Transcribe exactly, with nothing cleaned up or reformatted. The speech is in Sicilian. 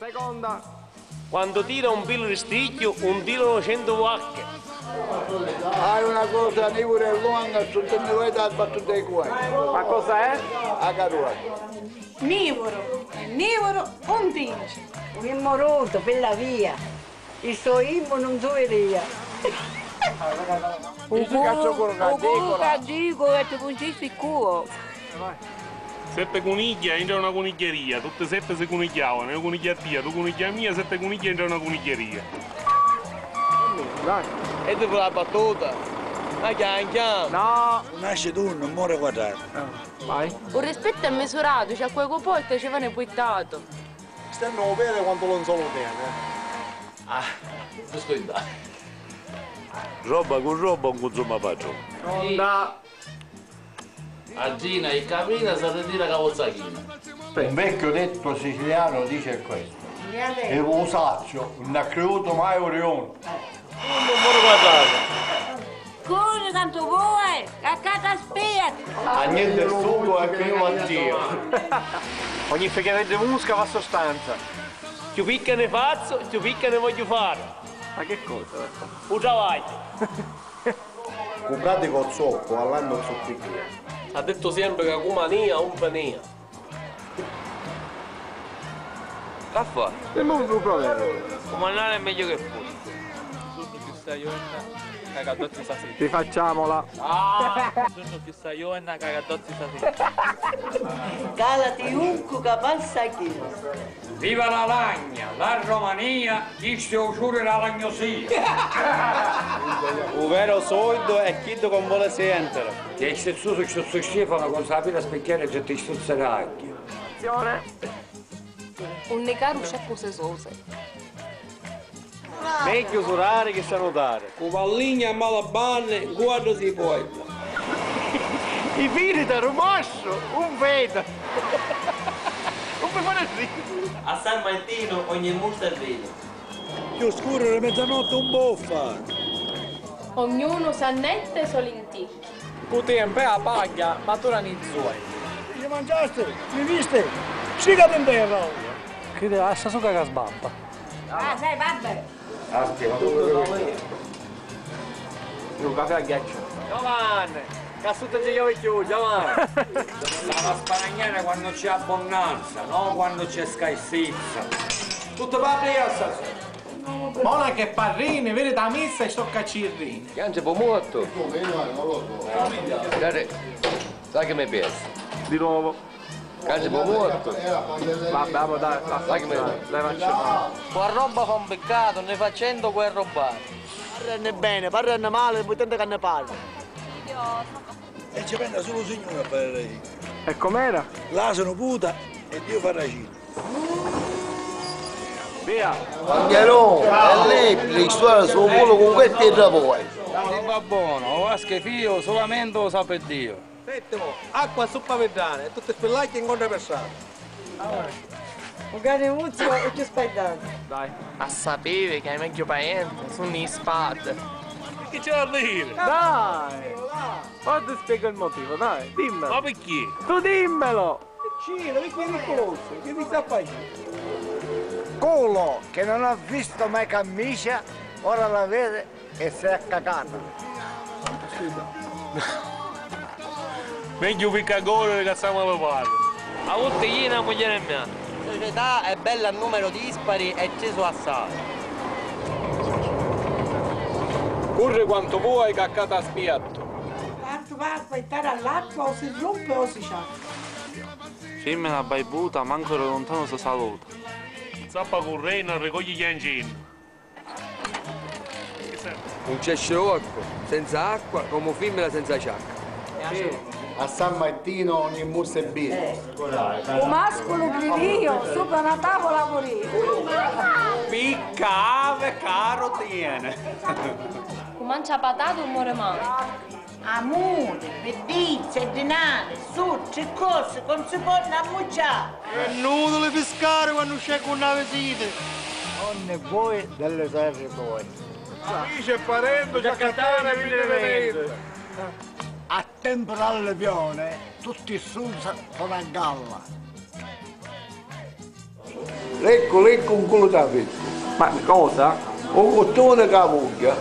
Seconda. Quannu tira un pilu di sticchiu, un tiranu centu vacchi. Hai una cosa nivura e longa, su ti nni vai dal battuta ai cuai. Ma cosa è? A carruaggia. Nivuru e nivuru un tinci. Un immurutu pi la via, i so immu nun su viria. U cu-, u cu caddicu ca ti puncisti cu. Sette cunigghia intra una cunigghiaria, tutte sette si cunigghiavanu, e u cunigghiu a tia, tu cunigghiu a mia, sette cunigghia intra una cunigghiaria. Dai. E ti fu la battuta? Ma chian chian. No! Nasci tunnu, mori quadratu. Ah, vai. U rispettu è misuratu, c'è quei cu porta ci vene puittatu. Stennu u pedi quantu lu nzolu teni. Ah, giustu in dà. Robba cu robba un cunzuma patruni. Onda. A Gina e Carina s'arritira ca vozza china. Un vecchio detto siciliano dice questo. E u saccio, non ha creduto mai Orione. Corri quantu vuoi, ca ccà t'aspettu! A niente stuco è più attivo. Ogni ficareddu di musca fa sostanza. Cchiù picca ne fazzu, cchiù picca ne vogghiu fari. Ma che cosa? U travagghiu. Cu pratico zoppu, all'anno zoppichia. Ha dettu siempre ca cu mania un finia. Ca fa? E mo lu proverbu. Cumannari è megghiu che futti. Sunnu chiù sta jorna ca ca dozzi stasera. Rifacciamola. Ah! Sunnu chiù sta jorna ca ca dozzi stasera. Calati uncu ca passa chinu. Viva la lagna, la Romania, chistu è u ciuri dâ lagnosia. U veru sordu è chiddu ca un voli sientiri. Chi è stizzusu stu Stefano, con sa pila spicchiera e già ti stuzza d'agghia. Attenzione! Unni caru sceccu se sose. Megghiu surari chi sanutari. Cu palligna a malabanni, guarda si porta. I piri da rumasciu, un veda. Un mi fari riri. A San Martinu ogni musta è vinu. Cchiù scuru di mezzanotti un buffa. Ognunu s'annetta i so linticchi. U tempu è a pagghia, maturanu i zoi. Ci manciasti? Mi visti? Sicati in terra! Cridi, lassa su ca sbampa. Ah, sai, vabbè. Asti, ma tutto da me. Un cafè a ghiaccio. Giovanni, ca sutta ci chiovi cchiù, Giovanni. S'ha da sparagnari quannu c'è abbundanza, no quannu c'è scarsizza. Tutto va bene stasera. Monache e parrini, viri ta missa e sto caccirini. Chiangi pu muortu. Dai, sai che mi piace. Di nuovo. Chiangi pu muortu. Vabbè, vabbè, dai, dai, dai, dai, facciamo. Cu a robba fa un piccatu, ne fa cento cu è robbatu. Parrenni beni, parrenni mali, poi tanti ca nni parri. E ci penna sulu u Signuri a fari la cina. E com'era? L'asinu puta e Diu fa racina. Via! Quanghjerò, e lei, li storia su pulu cu questi e rapoi. Ti va buono, o Vasca fiu, solamente o sape Diu. Settimo, acqua suppa viddana e tutti spillacchi in contra per strada. U cani muzzu è cchiù spaidatu. Dai. A sapivi ca i megghiu paienti sunnu i spati. Chi c'è da dire? Dai! Ora ti spiego il motivo, dai, dimmelo. Ma perché? Tu dimmelo! Ciro, che pericoloso, che ti sta facendo? Colo che non ha visto mai camicia, ora la vede e si è cacata. Megghiu picca correre ca stamu a lu padre. A vutti iu e a mugliera mia. Società è bella a numero dispari e ci su assai. Curri quantu vuoi ca ccà t'aspiettu. Tantu va a aspettari all'acqua o si rompe o si sciacca. Fimmina baibuta, mancu da luntanu si saluta. Zappa currennu, arricogli chiancennu. Un cesciu orcu senza acqua, comu fimmina senza ciacca. A San Martinu ogni mussa è binu. U masculu grivìu supra na tavula curìu. Picca avi caru tieni. Cu mancia patati un mori mancu. Amuri, biddizza e dinari, su tri cosi ca un si ponnu ammucciari. È nutili piscari quannu sceccu nna visiti. Onni voi delle terre voi. Amici e parenti, ci accattari e vinni di menti. A tempu d'alluvione tutti i strunza sono a galla. Leccu, leccu, un culu t'aficcu. Ma cosa? U cuttuni ca vugghia.